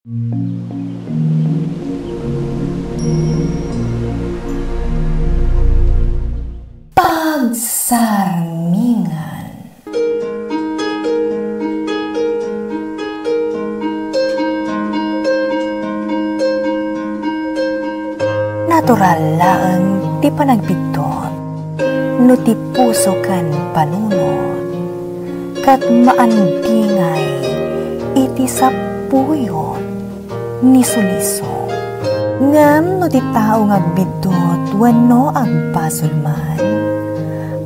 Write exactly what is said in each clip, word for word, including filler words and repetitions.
Pagsarmingan. Natural laeng ti panagbiddut no ti puso ken panunot ket maandingay iti sapuyot ni suliso. Ngem no ti tao nga agbiddut wenno agbasol man,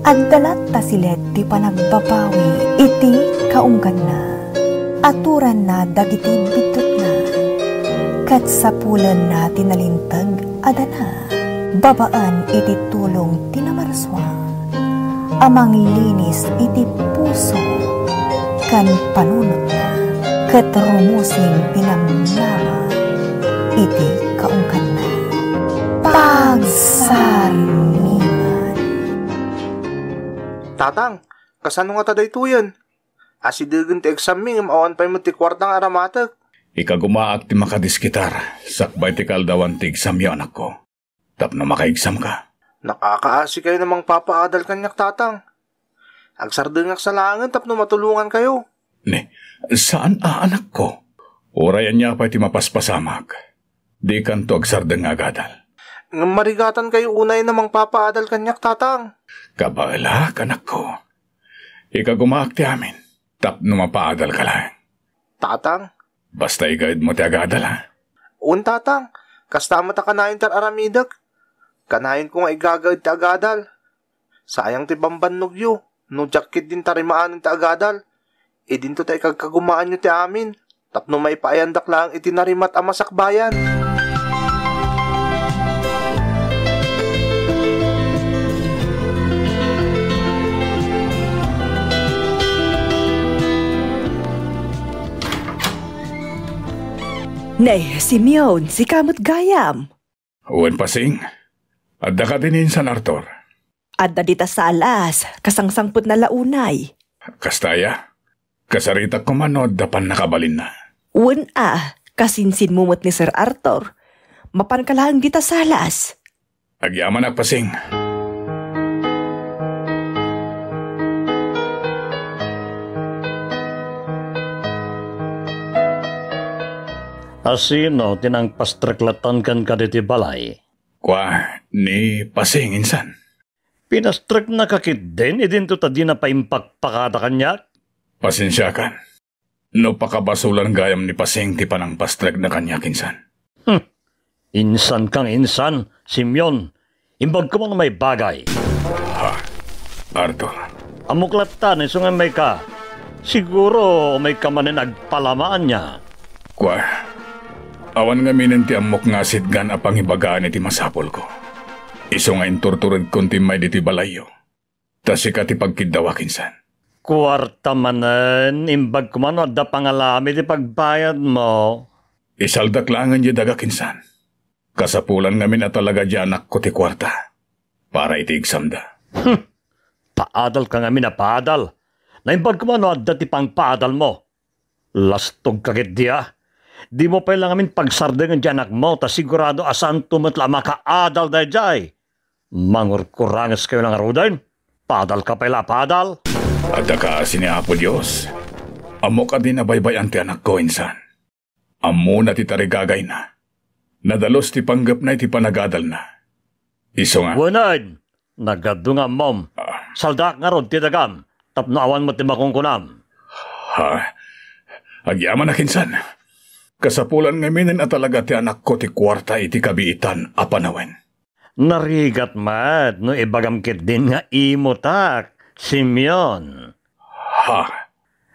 adda latta silet ti panagbabawi iti kaungganna. Aturanna dagiti biddutna, ket sapulenna ti nalinteg a dana. Babaen iti tulong ti Namarsua a manglinis iti puso ken panunotna, ket rumusing ti namnama iti kaungganna. Pagsarmingan. Tatang, kasano ngata daytoyen? Asidegen ti exammi ngem awan pay met ti kuarta nga aramatek. Ikagumaak ti makadiskitar sakbay ti kaaldawan ti examyo, anakko. Tapno makaexamka. Nakakaasikayon a mangpapaadal kaniak, Tatang. Agsardengaksa laengen tapno matulongankayo. Ne, saan a, anakko. Uray ania pay ti mapaspasamak, dikanto agsardeng nga agadal. Ngem marigatankayo unay a mangpapaadal kaniak, Tatang. Kabaelak, anakko. Ikagumaak ti amin, tapno mapaadalka laeng. Tatang? Basta igaedmo ti agadal, ha? Wen, Tatang. Kasta met a kanayon ti ar-aramidek. Kanayonko nga igagaed ti agadal. Sayang ti bambannogyo no diak ketdin tarimaanen ti agadal. Idinto ta ikagkagumaanyo ti amin tapno maipaayandak laeng iti narimat a masakbayan. Ne, Simeon, sika met gayam. Wen, Pasing. Adda kadi ni insan, Arthur? Adda dita salas, kasangsangpetna la unay. Kasta aya? Kasaritak koma no adda pannakabalinna. Wen a, kasinsinmo met ni Sir Arthur. Mapanka laeng dita salas. Agyamanak, Pasing. A sino ti nangpastrek latta kenka ditoy balay? Kua, ni Pasing, insan. Pinastreknaka ketdin idinto ta dina pay impakpakada kaniak? Pasensiakan. No pakabasolan gayam ni Pasing ti panangpastrekna kaniak, insan. Hmm. Insan kang insan, Simeon. Imbag koma no maibagay. Ha? Arthur. Ammok latta no isu nga umayka. Siguro, umayka manen agpalama ania. Kua, awan ngaminen ti ammok nga asitgan a pangibagaan iti masapulko. Isu nga inturturedkon ti immay ditoy balayyo. Ta sika ti pagkiddawak, insan. Kuarta manen, imbag koma no adda pangalami ti pagbayadmo. Isaldak laengen diay dagak, insan. Kasapulan ngamin a talaga diay anakko ti kuarta para iti examda. Hmm. Paadalka ngamin a paadal. Naimbag koma no adda ti pangpaadalmo. Lastogka ketdi a. Dimo pay la ngamin pagsardengen diay anakmo, ta sigurado a saanto met la a makaadal daydiay. Mangurkurangeskayo la ngaruden. Paadalka pay la a paadal. Adda kaasi ni Apo Dios. Ammok a di nabaybay-an ti anakko, insan. Ammona ti tarigagayna. Nadalus ti panggepna iti panagadalna. Isu nga. Wen, nagadu nga ammom. Ah. Saldaak ngarud ti dagam, tapno awan met ti makunkunam. Ha? Agyamanak, insan. Kasapulan ngaminen a talaga ti anakko ti kuarta iti kabiitan a panawen. Narigat met no ibagam ketdin nga imotak, Simeon. Ha?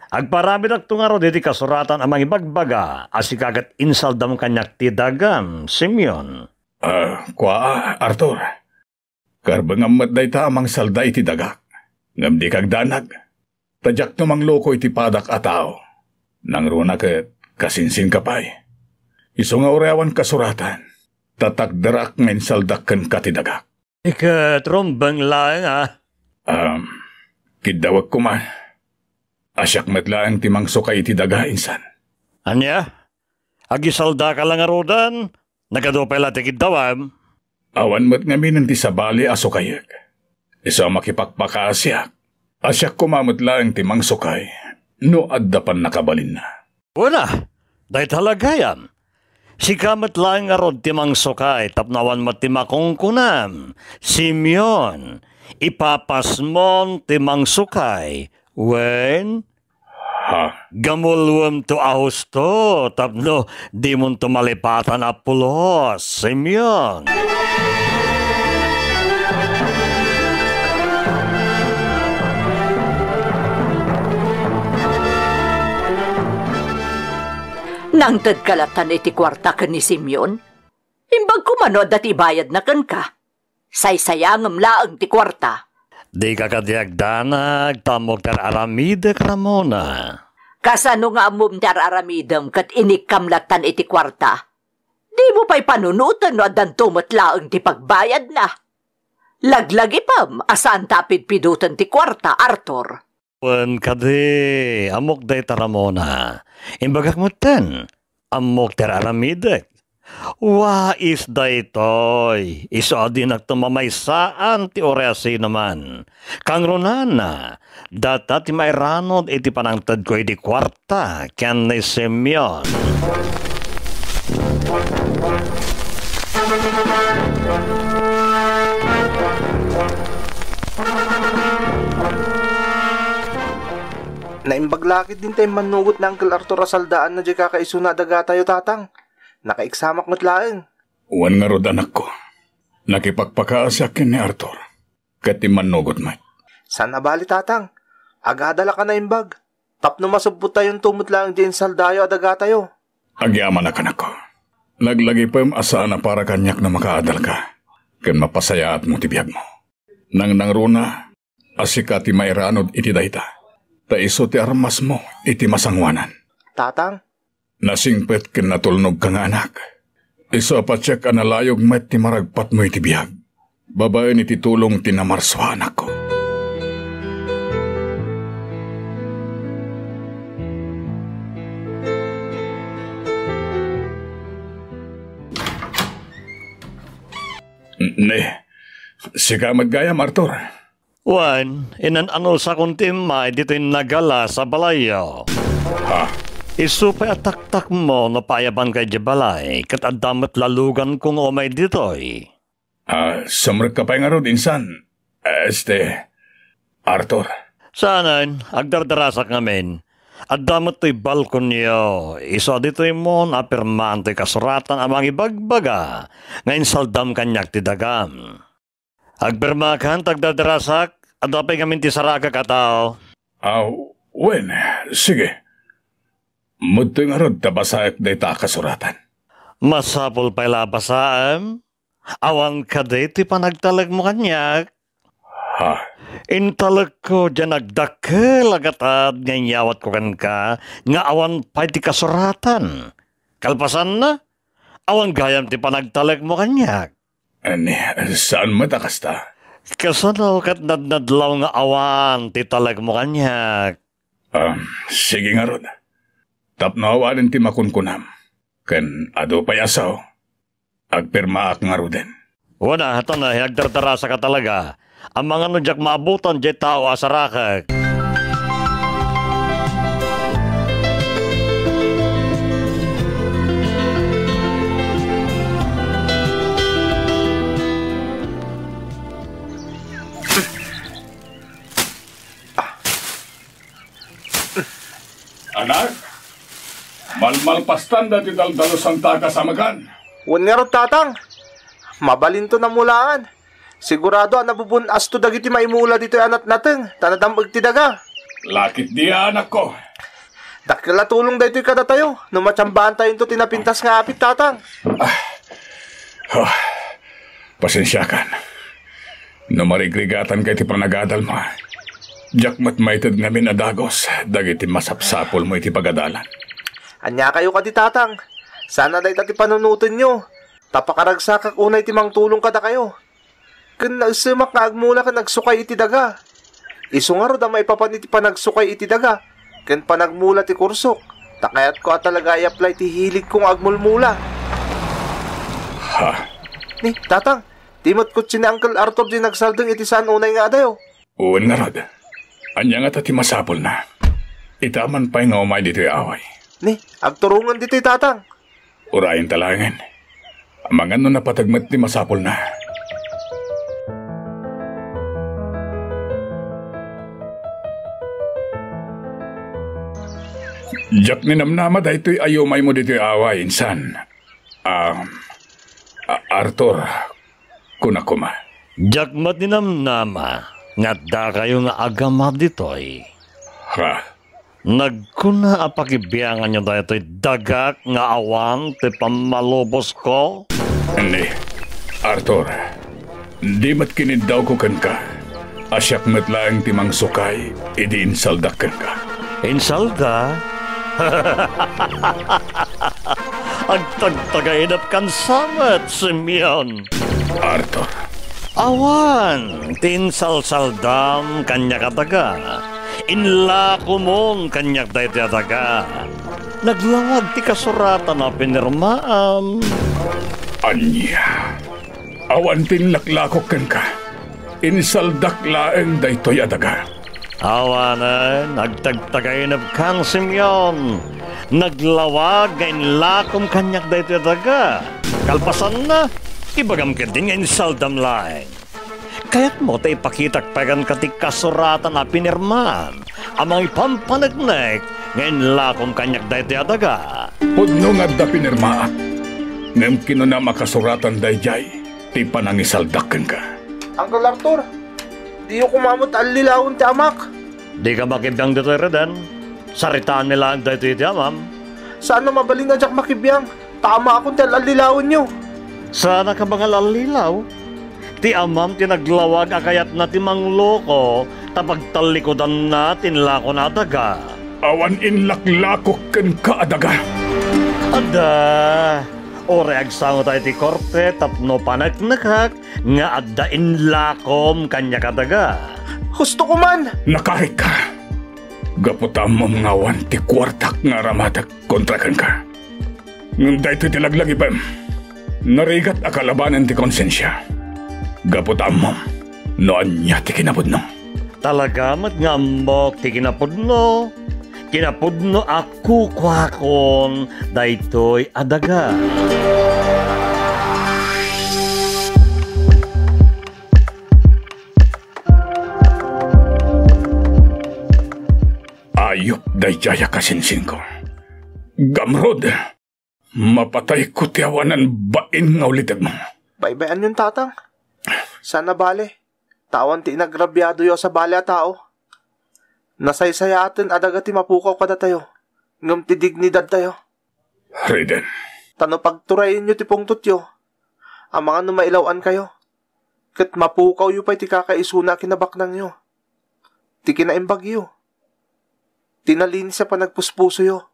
Agparamidakto ngarud iti kasuratan a mangibagbaga a sika ket insaldam kaniak ti dagam, Simeon. Ah, kua, Arthur. Karbengam met dayta a mangsalda iti dagak, ngem dika agdanag. Ta diakto mangluko iti padak a tao. Nangruna ket kasinsinka pay. Isu nga uray awan kasuratan, ta takderak nga insaldak kenka ti dagak. Iket rumbeng laeng a. Um, kiddawek koma. A siak met laeng ti mangsukay iti daga, insan. Ania? Agisaldaka la ngaruden, nagadu pay la ti kiddawem. Awan met ngamin ti sabali a sukayek. Isu a makipakpakaasiak, a siak koma met laeng ti mangsukay no adda pannakabalinna. Wen a, dayta la gayam. Sika met laeng ngarud ti mangsukay tapno awan met ti makunkunam. Simeon, ipapasmon ti mangsukay. Wen? Ha? Gamulwemto a husto tapno dimonto malipatan a pulos, Simeon. Nangtedka lattan iti kuarta ken ni Simeon? Imbag koma no adda ti ibayadna kenka. Saysayangem laeng ti kuarta. Dika kadi agdanag, ta ammok ti ar-aramidek, Ramona. Kasano nga ammom ti ar-aramidem ket inikkam lattan iti kuarta? Dimo pay panunoten no addanto met laeng ti pagbayadna. Laglagipem a saanta a pidpidoten ti kuarta, Arthur. Wen kadi, ammok dayta, Ramona. Imbagak metten, ammok ti ar-aramidek. Wais daytoy, isu a dinakto mamaysaan ti uray a sinoman. Kangrunana, data ti mairanud iti panangtedko iti kuarta ken ni Simeon. Naimbag la ketdin ta immannugot ni Uncle Arthur a saldaanna diay kakaisuna a dagatayo, Tatang. Nakaiksamak met laeng. Wen ngarud, anakko. Nakipakpakaasiak ken ni Arthur. Ket immannugot met. Saan a bali, Tatang. Agadalak a naimbag. Tapno masubbottayonto met laeng diay insaldayo a dagatayo. Agyamanak, anakko. Laglagipem a saan a para kaniak no makaadalka ken mapasayaatmo ti biagmo. Nangnangruna a sika ti mairanud iti dayta, ta isu ti armasmo iti masangoanan. Tatang? Nasingpet ken natulnogka nga anak. Isu a patiek a nalayog met ti maragpatmo iti biag. Babaen iti tulong ti namarsua, anakko. Ne, sika met gayam, Arthur. Wen, inan-anusakon ti immay ditoy nagalas a balayyo. Ha? Isu pay a taktakmo no paayabanka idiay balay, ket adda met laluganko nga umay ditoy. Ah, sumrekka pay ngarud, insan. Este, Arthur. Saanen, agdardarasak ngamin. Adda met toy balkonyo, isu a ditoy mo napirmaan toy kasuratan a mangibagbaga nga insaldam kaniak ti dagam. Agpirmakan ta agdardarasak, adda pay ngamin ti sarakek a tao. Ah, wen, sige. Madtoy ngarud ta basaek dayta a kasuratan. Masapul pay la a basaem? Awan kadi ti panagtalekmo kaniak? Ha? Intalekko diay nagdakkel a gatad nga inyawatko kenka nga awan pay ti kasuratan. Kalpasanna, awan gayam ti panagtalekmo kaniak. Ani, saan met a kasta? Kasano ket nadnadlaw nga awan ti talekmo kaniak? Ah, sige ngarud. Tapno awanen ti makunkunam, ken adu pay a sao, agpirmaak ngaruden. Wen a, tan, agdardarasak a talaga. Amangan no diak maabutan diay tao a sarakek. Anak, malmalpastanda ti daldalusan ta a kasamekan. Wen ngarud, Tatang. Mabalinto a mulaan. Sigurado a nabubun-asto dagiti maimula ditoy a natnateng, ta nadam-eg ti daga. Lakit dia, anakko. Dakkel a tulong daytoy kadatayo, no matsambantayonto ti napintas nga apit, Tatang. Ah. Oh, pasensiakan. No marigrigatanka iti panagadalmo, diak met maited ngamin a dagus dagiti masapsapulmo iti pagadalan. Ania kayo kadi, Tatang? Saan a dayta ti panunotenyo. Ta pakaragsakak unay ti mangtulong kadakayo. Ken naesemak nga agmula ken agsukay iti daga. Isu ngarud a maipapan iti panagsukay iti daga ken panagmula ti kursok. Ta kayatko a talaga a i-apply ti hiligko nga agmulmula. Ha? Ni, Tatang, ti met kotse ni Uncle Arthur ti nagsaldeng iti saan unay nga adayo. Wen ngarud, ania ngata ti masapulna? Ita man pay nga umay ditoy away. Ni, agturongen ditoy, Tatang. Urayenta laengen. Amangan no napateg met ti masapulna. Diak ninamnama daytoy a yumaymo ditoy away, insan. Ah, ah, Arthur, kuna koma. Diak met ninamnama nga addakayo nga agama ditoy. Ha? Nagkuna a pakibianganyo daytoy dagak nga awan ti pammalubosko? Ni, Arthur, di met kiniddawko kenka a siak met laeng ti mangsukay idi insaldak kenka. Insalda? Agtagtagainepkan sa met, Simeon. Arthur. Awan ti insalsaldam kaniak a daga. Inlakomon kaniak daytoy a daga. Naglawag ti kasuratan a pinirmaam. Ania? Awan ti inlaklakok kenka. Insaldak laeng daytoy a daga. Awanen, agtagtagainepkan, Simeon. Naglawag nga inlakom kaniak daytoy a daga. Kalpasanna, ibagam ketdin nga insaldam laeng. Kayatmo ta ipakitak pay kenka ti kasuratan a pinirmaam a mangipampaneknek nga inlakom kaniak daytoy a daga. Pudno nga adda pinirmaak, ngem kinunam a kasuratan daydiay ti panangisaldak kenka. Uncle Arthur, diyo koma met allilawen ti amak. Dika makibiang ditoy, Reden. Saritaanmi laeng daytoy iti amam. Saan a mabalin a diak makibiang, ta amakon ti al-allilawenyo. Saanka mangal-allilaw? Ti amam ti naglawag a kayatna ti mangloko ta pagtallikudanna ti inlakona a daga. Awan inlaklakok kenka a daga. Adda, uray agsango tayo ti korte tapno paneknekak nga adda inlakom kaniak a daga. Husto ko man! Nakarikka. Gapu ta ammom nga awan ti kuartak nga aramatek kontra kenka. Ngem daytoy ti laglagipem. Narigat a kalabanen ti konsensia. Gapu ta ammom no ania ti kinapudno. Talaga met nga ammok ti kinapudno. Kinapudno a kukuakon daytoy a daga. Ayup daydiay a kasinsinko. Gamrud, mapatayko ti awanan bain nga ulitegmo. Baybay-anyon, Tatang. Saan a bale, ta awan ti inagrabiadoyo a sabali a tao. Nasaysayaaten a daga ti mapukaw kadatayo, ngem ti dignidadtayo. Reden. Ta no pagturayenyo ti pungtotyo, amangan no mailaw-ankayo, ket mapukawyo pay ti kakaisuna a kinabaknangyo, ti kinaimbagyo, ti nalinis a panagpuspusoyo.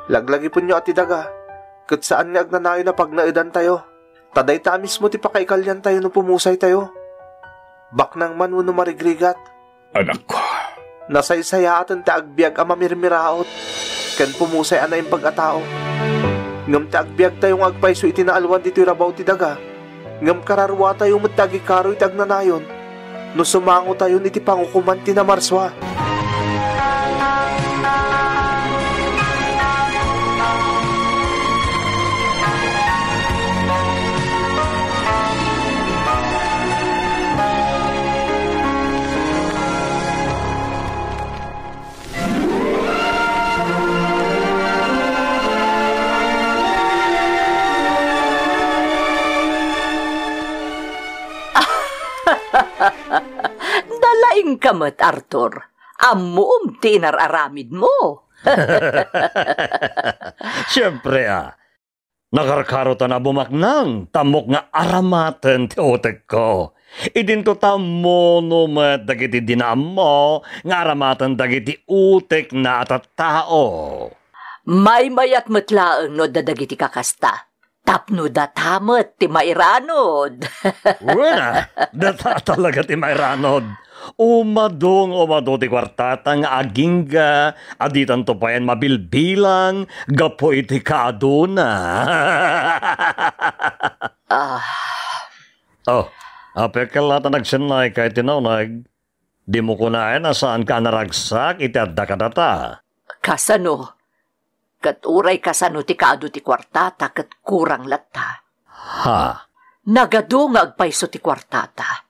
Laglagipenyo a ti daga ket saan nga agnanayon a pagnaedantayo, ta dayta a mismo ti pakaikaliantayo no pumusaytayo, baknang man wenno marigrigat. Anakko. Nasaysayaaten ti agbiag a mamirmiraot ken pumusay a naimbag a tao. Ngem ti agbiagtayo nga agpayso iti naalwan ditoy rabaw ti daga, ngem kararuatayo met ti agikaro iti agnanayon no sumangotayon iti pangukoman ti namarsua. Nalaingka met, Arthur. Ammom ti inar-aramidmo. Siempre, a. Nakarkarotan a bumaknang, ta ammok nga aramaten ti utekko. Idinto ta ammono met dagiti di naammo nga aramaten dagiti utekna a tattao. Maymayat met laeng no adda dagiti kakasta. Tapno data met ti mairanod. Wen a, data talaga ti mairanod. Umado nga umado ti kuartata nga agingga a ditanto payen mabilbilang gapu iti kaaduna. Ah. Oh, apekkel la ta nagsennaay ka iti nauneg. Dimo kunaen a saanka a naragsak iti adda kadata. Kasano? Ket uray kasano ti kaadu ti kuartata ket kurang latta. Ha? Nagadu nga agpayso ti kuartata.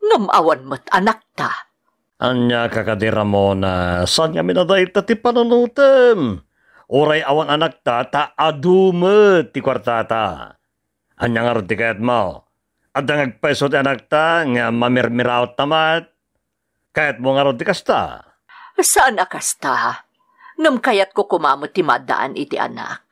Ngem awan met anakta. Ania ka kadi, Ramona, saan ngamin a dayta ti panunotem? Uray awan anakta ta adu met ti kuartata. Ania ngarud ti kayatmo? Adda nga agpayso ti anakta nga mamirmiraotta met? Kayatmo ngarud ti kasta? Saan a kasta. Ngem kayatko koma met ti maaddaan iti anak.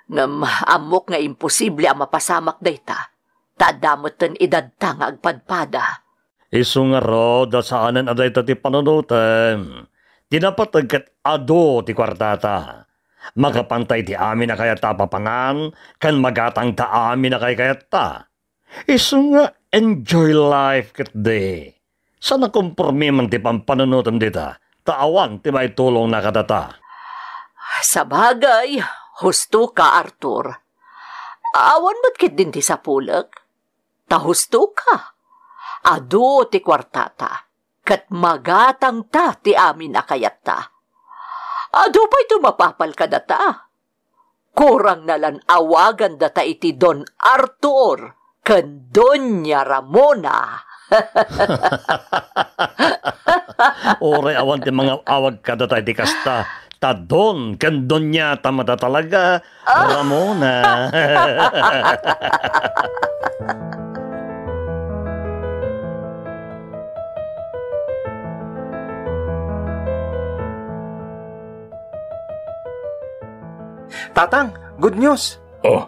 Ngem ammok nga imposible a mapasamak dayta, ta adda metten edadta nga agpadpada. Isu ngarud a saanen a dayta ti panunotem. Ti napateg ket adu ti kuartata. Makapanta iti amin a kayatta a papanan, ken magatangta amin a kaykayatta. Isu nga enjoy life ketdi. Saan a kompormiman ti pampanunotem dita, ta awan ti maitulongna kadata. Sabagay, husto ka, Arthur. Awan met ketdin ti sapulek. Ta husto ka. Adu ti kuartata, ket magatangta ti amin a kayatta. Adu pay ti mapapal kadata. Kurang na lan awagan data iti Don Arthur ken Doña Ramona. Uray awan ti mangaw-awag kadata iti kasta, ta Don ken Doñata met a talaga, Ramona. Tatang, good news! Oh,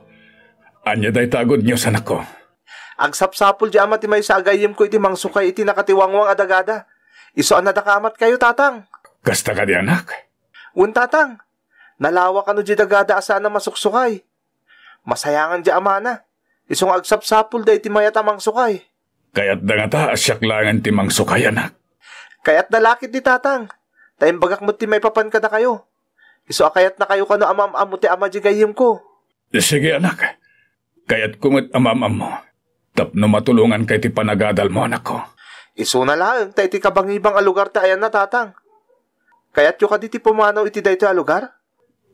ania dayta a good news, anakko? Agsapsapul ti ama ti maysa a gayyemko iti mangsukay iti nakatiwangwang a dagada. Isu a nadakamatkayo, Tatang. Kasta kadi, anak? Wen, Tatang. Nalawa kano di dagada a saan a masuksukay. Masayangan di amana. Isu nga agsapsapulda iti mayat a mangsukay. Kayatda ngata a siak laengen ti mangsukay, anak? Kayatda la ketdi, Tatang. Ta imbagak met ti maipapan kadakayo. Isu a kayatnakayo kano a maam-ammo ti ama di gayyemko. Sige, anak. Kayatko met a maam-ammo. Tapno matulonganka iti panagadalmo, anakko. Isuna laeng ta iti kabangibang a lugar ti ayanna, Tatang. Kayatyo kadi ti pumanaw iti daytoy a lugar?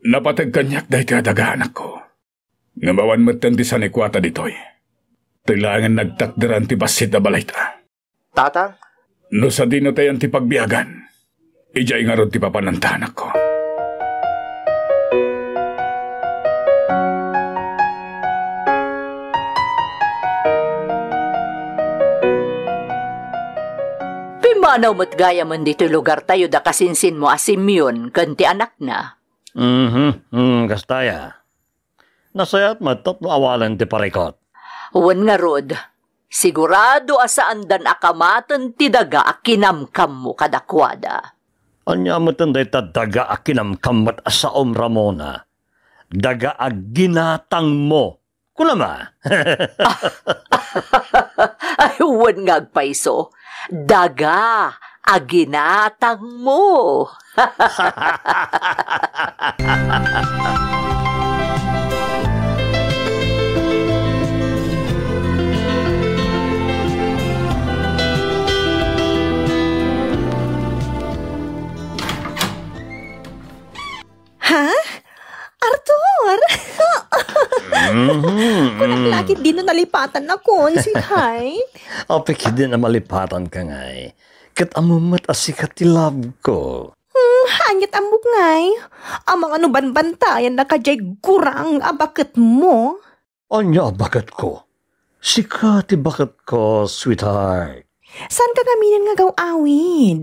Napateg kaniak daytoy a daga, anakko. Ngem awan metten ti sanikuata ditoy. Ti laengen nagtakderan ti bassit a balayta. Tatang? No sadino tayan ti pagbiagan, idiay ngarud ti papananta, anakko. Pimmanaw met gayamen ditoy lugartayo da kasinsinmo a Simeon ken ti anakna. Mhm, mm, kasta ya. Nasayaat met tapno awalen ti parikut. Wen ngarud, sigurado a saandan a kamaten ti daga a kinamkammo kadakuada. Ania metten dayta daga a kinamkammo a saom, Ramona? Daga a ginatangmo. Kunam a? Ay, wen nga agpayso. Daga a ginatangmo. Ha? Arthur! Mhm. Kunak la ketdin no nalipatanakon, sweetheart. Apay ketdin a malipatanka ngay. Ket ammom met a sika ti love ko. Hmm, aniat ammok ngay? Amangan no banbantayannaka diay gurang a baketmo. Ania a baketko? Sika ti baketko, sweetheart. Saanka ngaminen nga agaw-awid?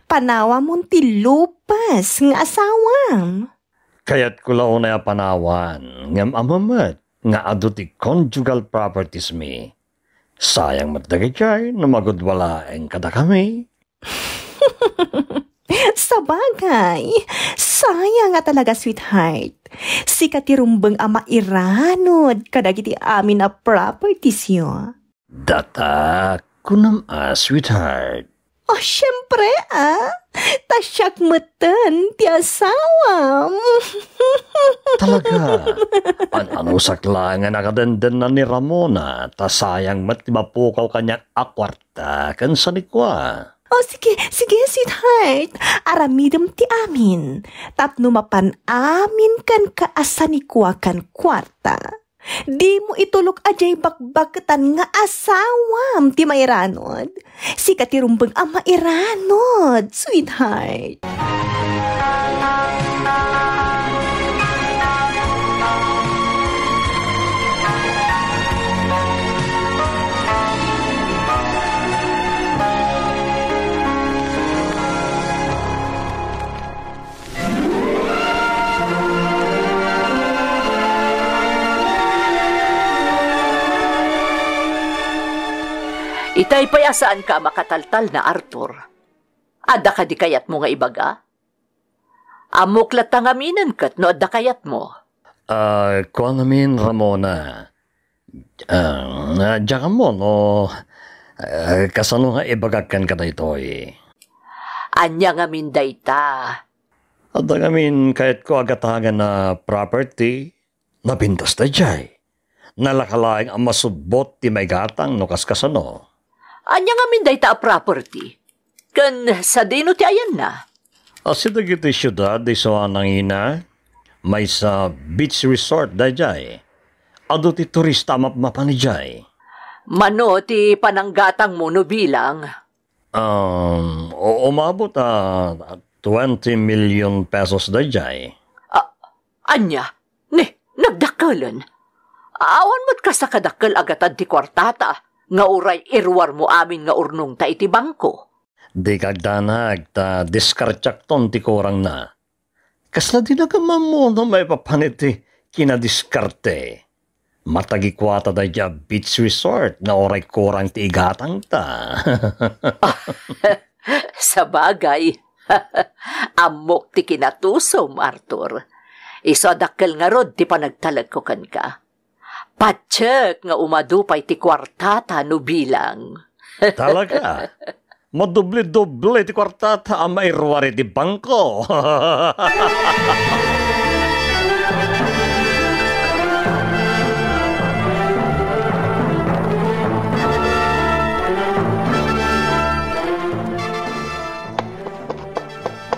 Panawamon ti lupes nga asawam. Kayatko la unay a panawan, ngem ammom met nga adu ti conjugal properties mi. Sayang met dagitoy no magudua laeng kadakami. Sabagay, sayang nga talaga, sweetheart. sweetheart. Sika ti rumbeng a mairanod kadagiti amin a propertiesyo. Data, kunam a, sweetheart. Oh, syempre, ah. Ta siak metten ti asawam. Talaga? An-, anusak laeng a nakadendenna ni Ramona, ta sayang met ti mapukaw kaniak a kuarta ken sanikua. Oh, sige, sige, sweetheart. Aramidem ti amin. Tapno mapan amin kenka a sanikua ken kuarta. Dimo itulok a diay bakbaketan nga asawam ti mairanod. Sika ti rumbeng a mairanod, sweetheart. Itay pay a saanka a makataltalna, Arthur. Adda kadi kayatmo nga ibaga? Ammok latta ngaminen ket no adda kayatmo. Ah, kuan amin, Ramona. Ah, diak ammo no, ah, kasano nga ibagak kenka daytoy? Ania ngamin dayta? Adda ngamin kayatko a gatangen a property. Napintas daydiay. Nalaka laeng a masubbot ti maigatang no kaskasano. Ania ngamin dayta a property? Ken sadino ti ayanna? Asi dagiti siudad isu a nangina, maysa beach resort daydiay. Adu ti turista a mapmapan idiay. Mano ti pananggatangmo no bilang? Um, u-, umabot a twenty million pesos daydiay. A-, ania? Ni, nagdakkelen? Awan met kas a kadakkel a gatad ti kuartata nga uray iruarmo amin nga urnongta iti bangko. Dika agdanag ta diskartiakton ti kurangna. Kasla dinagam ammo no maipapan iti kinadiskarte. Matagikuata daydiay a beach resort nga uray kurang ti igatangta. Sabagay, ammok ti kinatusom, Arthur. Isu a dakkel ngarud ti panagtalekko kenka. Patiek nga umadu pay ti kuartata no bilang. Talaga? Madoble-doble ti kuartata a mairuar iti bangko.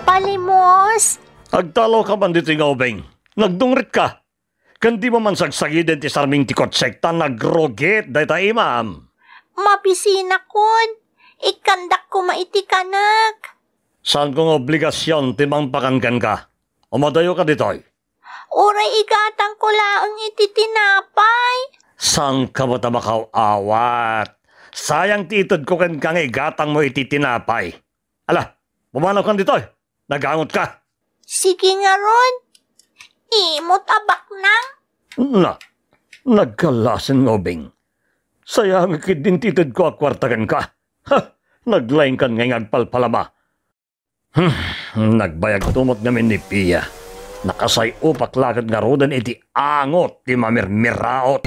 Palimos! Agtalawka man ditoy nga ubing. Nagdungritka. Ken dimo man sagsagiden ti sarming ti kotsek ta nagrugit dayta imam. Mabisinakon. Ikkandak koma iti kanek. Saanko nga obligasion ti mangpakan kenka. Umadayoka ditoy. Uray igatangko laeng iti tinapay. Saanka met a makaw-awat. Sayang ti itedko kenka nga igatangmo iti tinapay. Ala, pumanawkan ditoy. Nagangotka. Sige ngarud. Imot a baknang. Na, nagkalasen nga ubing. Sayangek ketdin ti itedko a kuarta kenka. Ha! Naglaingkan ngay nga agpalpalama. Hmm, nagbayagto met ngamin ni Pia. Nakasay-opak la ket ngaruden iti angot ti mamirmiraot.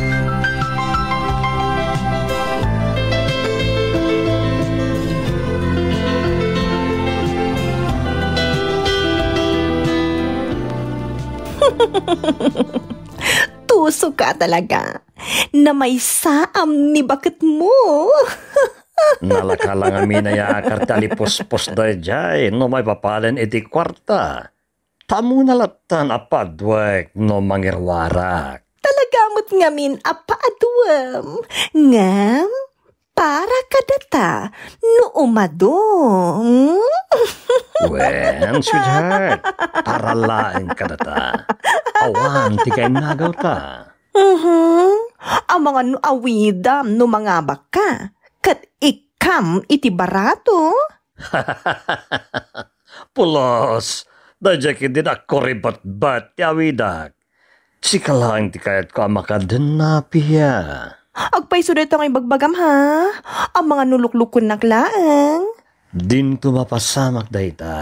Tuso ka talaga. Namaysaam ni baketmo. Nalaka la ngamin a yaakar ti alipuspos daydiay no maipapaden iti kuarta. Ta ammona lattan a paduek no mangiruarak. Talaga met ngamin a paduem. Ngem, para kadata no umadu. Hmm? Wen, sweetheart, para laeng kadata. Awan ti kainnagawta. Mhm. Amangan no awidam no mangabakka, ket ikkam iti barato? Pulos, daydiay ketdin a kuribetbet ti awidak. Sika laeng ti kayatko a makadenna, Pia. Agpayso dayta nga ibagbagam, ha? Amangan no luklukuennak laeng. Dinto mapasamak dayta.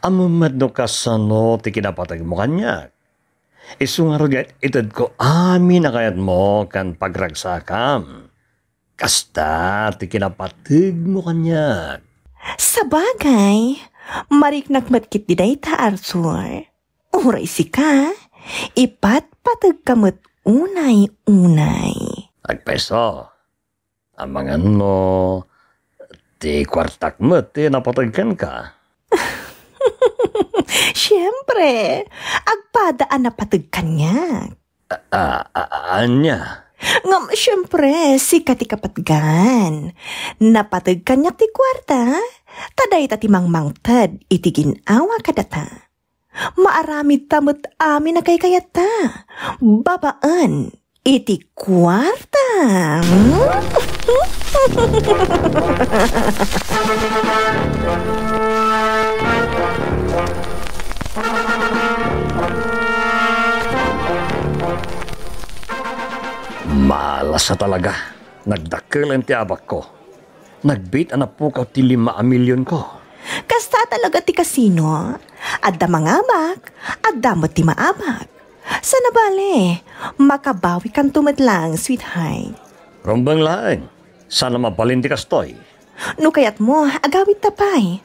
Ammom met no kasano ti kinapategmo kaniak. Isu ngarud nga itedko amin a kayatmo ken pagragsakam. Kasta ti kinapategmo kaniak. Sabagay, mariknak met ketdi dayta, Arthur. Uray sika, ipatpategka met unay-unay. Agpayso, amangan no ti kuartak met ti napateg kenka. Siempre, agpada a napateg kaniak. A, a, a, ania? Ngem, siempre, sika ti kapatgan. Napateg kaniak ti kuarta, ta dayta ti mangmangted iti gin-awa kadata. Maaramidta met amin a kaykayatta, babaen iti kuarta. Malas a talaga. Nagdakkelen ti abakko. Nagbiit a napukaw ti lima a milionko. Kasta talaga ti kasino. Adda mangabak, adda met ti maabak. Sana bale, makabawikanto met laeng, sweetheart. Rumbeng laeng, sana mabalin ti kastoy. No kayatmo, agawidta pay.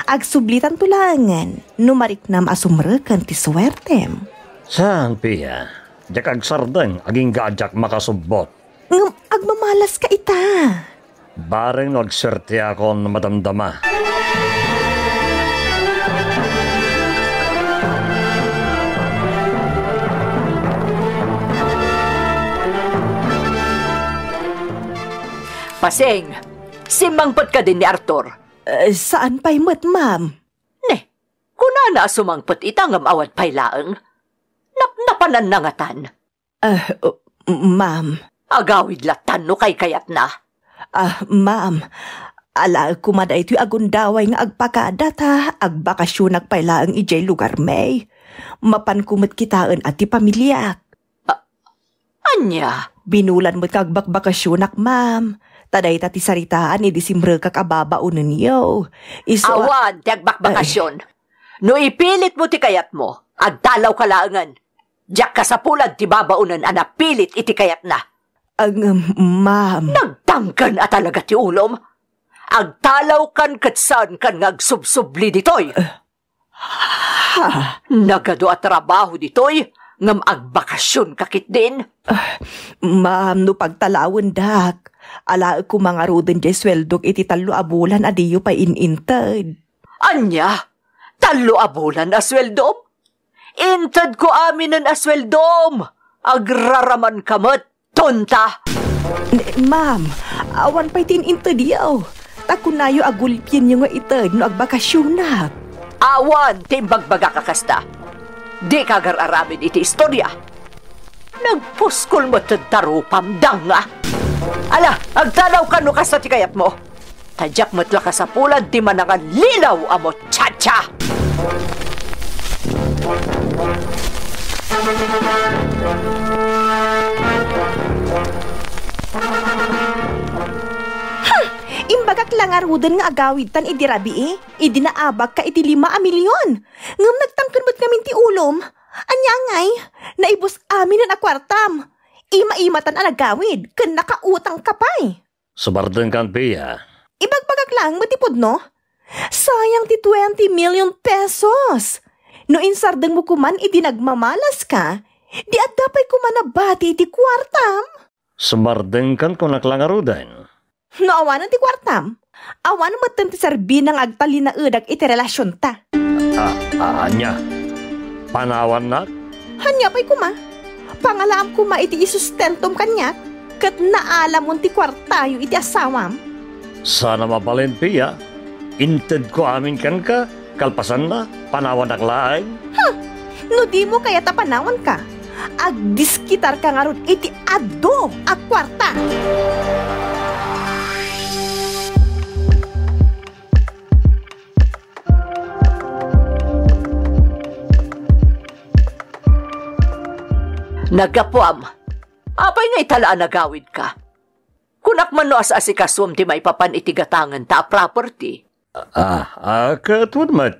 Agsublitanto laengen no mariknam a sumreken ti suertem. Saan, Pia? Diak agsardeng agingga a diak makasubbot. Ngem agmamalaska ita. Bareng no agsuerteakon madamdama. Pasing, simmangpetka din ni Arthur. Eh, saan pay met, ma'am? Ne, kunana a sumangpet ita ngem awan pay laeng. Napnapananna ngatan. Ah, uh, ma'am. Agawid lattan no kaykayatna. Ah, ma'am. Alaek koma daytoy a gundaway nga agpakada ta agbakasionak pay laeng idiay lugarmi. Mapanko met kitaen a ti pamiliak. Ah, ania? Binulan met nga agbakbakasionak, ma'am. Ta dayta ti saritaan idi simrekak a babaonenyo. Isu a- Awan ti agbakbakasion. Ay. No ipilitmo ti kayatmo, agtalawka laengen. Diak kasapulan ti babaonen a napilit iti kayatna. Ang, um, ma'am. Nagtangken a talaga ti ulom. Agtalawkan ket saankan nga agsubsubli ditoy. Eh, ha? Nagadu a trabaho ditoy, ngem agbakasionka ketdin. Ah, ma'am, no pagtalawendak, alaek koma ngaruden diay sueldok iti tallo a bulan a diyo pay in-inted. Ania? Tallo a bulan a sueldom? Intedko aminen a sueldom. Agraramanka met, tonta. Ne, ma'am, awan pay ti in-intedyo. Ta kunayo a gulpienyo nga ited no agbakasionak. Awan ti imbagbagak a kasta. Dika agar-aramid iti istoria. Nagpuskol met ti tarupam, danga. Ala, agtalawka no kasta ti kayatmo. Ta diak met la kasapulan ti manangallilaw a muchacha. Hmm, imbagak la ngaruden nga agawidtan idi rabii, idi naabakka iti lima a milion. Ngem nagtangken met ngamin ti ulom. Ania ngay? Naibus aminen a kuartam. Ima-imatan a nagawid ken nakautangka pay. Sumardengkan, Pia. Ibagbagak laeng met ti pudno. Sayang ti twenty million pesos. No insardengmo koman idi nagmamalaska, di adda pay koman a bati iti kuartam. Sumardengkan, kunak la ngaruden. No awanen ti kuartam, awan metten ti serbina nga agtalinaedak iti relasionta. A-, a-, ania? Panawannak? Ania pay koma? Pangalaam koma iti isustentom kaniak, ket naalamon ti kuartayo iti asawam. Sana mabalin, Pia. Intedko amin kenka, kalpasanna, panawannak laeng. Hmm! No dimo kayat a panawanka, agdiskitarka ngarud iti adu a kuarta. Naggapuam, apay nga ita la a nagawidka? Kunak man no as-asikasuem ti maipapan iti gatangenta a property. Ah, ah, ket wen met.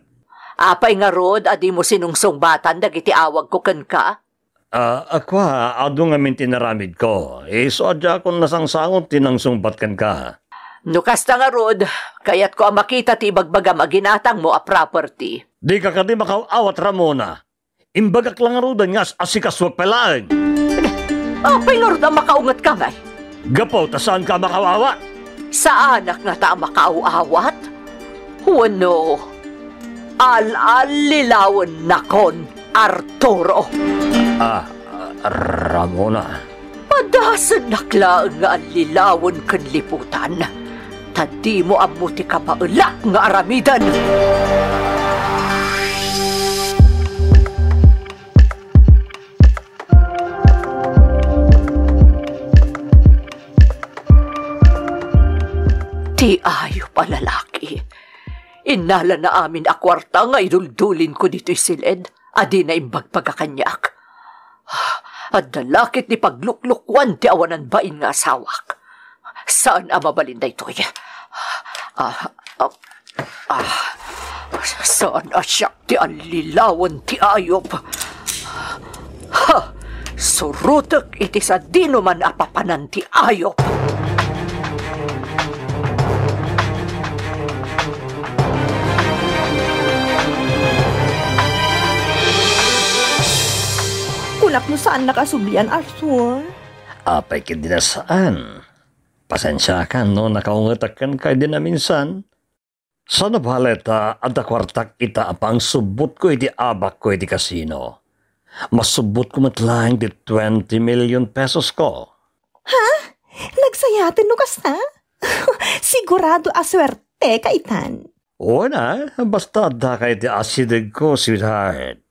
Apay ngarud a dimo sinungsungbatan dagiti awagko kenka? Ah, a kua, adu ngamin ti inaramidko. Isu a diakon nasangsangot ti nangsungbat kenka. No kasta ngarud, kayatko a makita ti ibagbagam a ginatangmo a property. Dika kadi makaaw-awat, Ramona. Imbagak la ngaruden nga as-asikasuak pay laeng. Apay ngarud a makaungetka ngay? Gapu ta saanka a makaaw-awat. Saanak ngata a makaaw-awat? Wenno, al-allilawennakon, Arturo? Ah, Ramona. Padasennak laeng nga allilawen ken liputan, ta dimo ammo ti kabaelak nga aramiden. Ti ayup a lalaki. Innalana amin a kuarta nga iduldulinko ditoy siled a dina imbagbaga kaniak. Adda la ket ti pagluklukuan ti awanan bain nga asawak. Saan a mabalin daytoy. Ah, ah, ah, saan a siak ti allilawen ti ayup. Ha! Surotek iti sadinoman a papanan ti ayup. Kunak no saannak a sublian, Arthur. Apay ket dina saan? Pasensiakan no nakaungetak kenka idi naminsan. Saan a balet ta adda kuartak ita a pangsubbotko iti abakko iti kasino. Masubbotko met laeng ti twenty million pesos ko. Ha? Nagsayaten no kasta? Sigurado a suerteka itan. Wen a, basta addaka iti asidegko, sweetheart.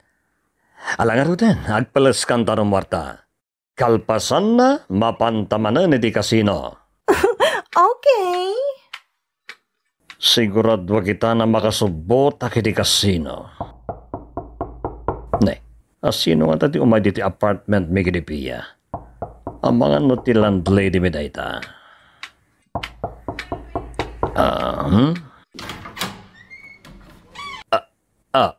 Ala ngaruden, agpeleskan ta rumuarta. Kalpasanna, mapanta manen iti kasino. Okay. Siguraduak ita a makasubbotak iti kasino. Ne, a sino ngata ti umay ditoy apartment mi kadi Pia? Amangan no ti landlady mi dayta. Ah, hmm? Ah, ah,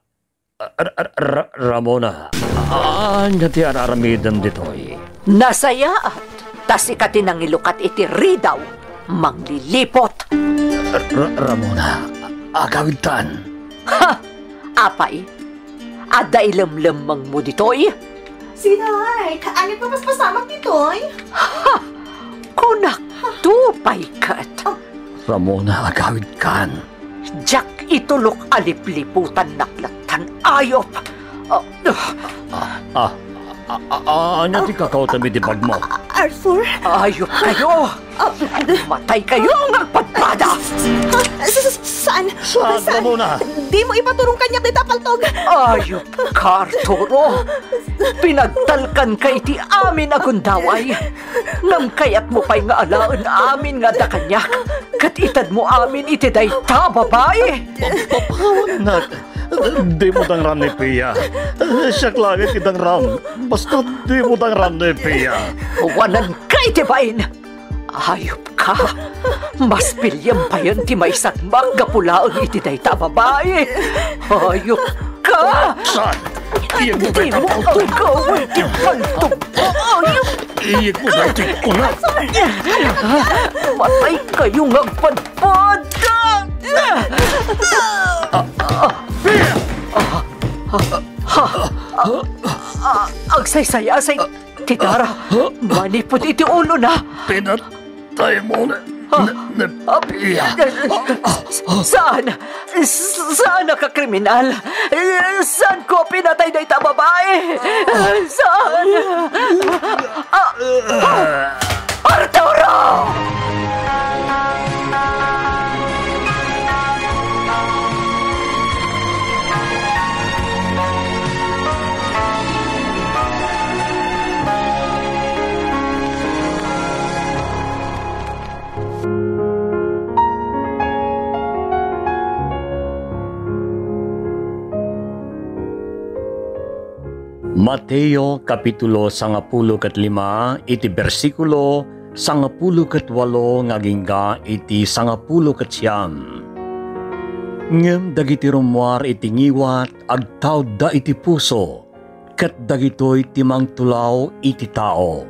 Ra-, ra-, ra-, Ramona, ania ti ar-aramidem ditoy? Nasayaat, ta sika ti nangilukat iti ridaw, manglilipot. Ra-, Ramona, agawidtan. Ha! Apay, adda ilemlemmengmo ditoy? Sweetheart, ania ti mapaspasamak ditoy? Ha! Kunakto pay ket. Ramona, agawidkan. Diak itulok a lipliputannak lattan, ayup! Ah, ah, ah, ah, ah, ania ti kakawtem iti bagmo? Arthur? Ayup kayo! Matay kayo nga agpadpada! Ah, s-, s-, saan? Saan, saan? Ramona? Dimo ipaturong kaniak dayta a paltog! Ayup ka, Arturo! Pinagtalkanka iti amin a gundaway! Ngem kayatmo pay nga alaen amin nga adda kaniak, ket itedmo amin iti dayta a babai. Pa-, pa-, papawannak. Dimo dangram ni Pia. Siak laeng ti dangram. Basta dimo dangram ni Pia. Awananka iti bain. Ayup ka. Mas piliem payen ti maisagmak gapu laeng iti dayta a babai. Ayup ka. Saan? Iyegmo daytoy. Dimo agawid ti paltog. Ayup. Iyegmo daytoy, kunak. Matay kayo nga agpadpada. Ah, ah, ah, ah, agsaysayaat ti dara. Manipud iti ulona. Pinatay mo na, na, na, Pia. Saan? S-, saan a kakriminal? Saan ko pinatay dayta a babae? Saan? Ah, ah, Arturo! Mateo, kapitulo sangapulo ket lima, iti bersikulo sangapulo ket walo nga agingga iti sangapulo ket siam. Ngem dagiti rummuar iti ngiwat agtaudda iti puso, ket dagitoy ti mangtulaw iti tao.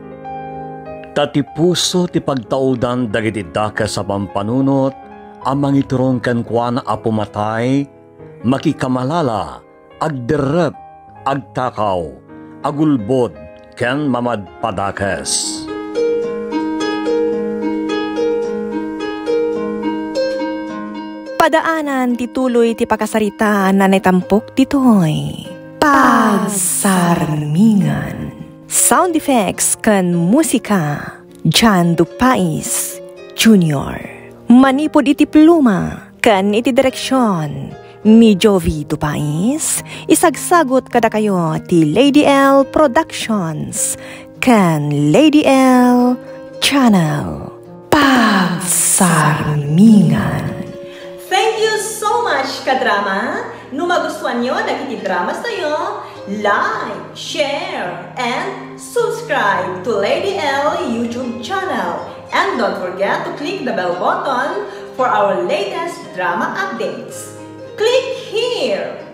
Ta ti puso ti pagtaudan dagiti dakes a pampanunot a mangiturong kenkuana a pumatay, makikamalala, agderrep, agtakaw, agulbod, ken mamadpadakes. Padaanan ti tuloy ti pakasaritaan a naitampok ditoy. Pagsarmingan. Sound effects ken musika, John Dupais Junior. Manipud iti pluma ken iti direksion ni Jovi Dupais, isagsagut kadakayo ti Lady L Productions ken Lady L Channel. Pagsarmingan. Thank you so much, kadrama! No magustuanyo dagiti dramas tayo, like, share, and subscribe to Lady L YouTube channel. And don't forget to click the bell button for our latest drama updates. Click here!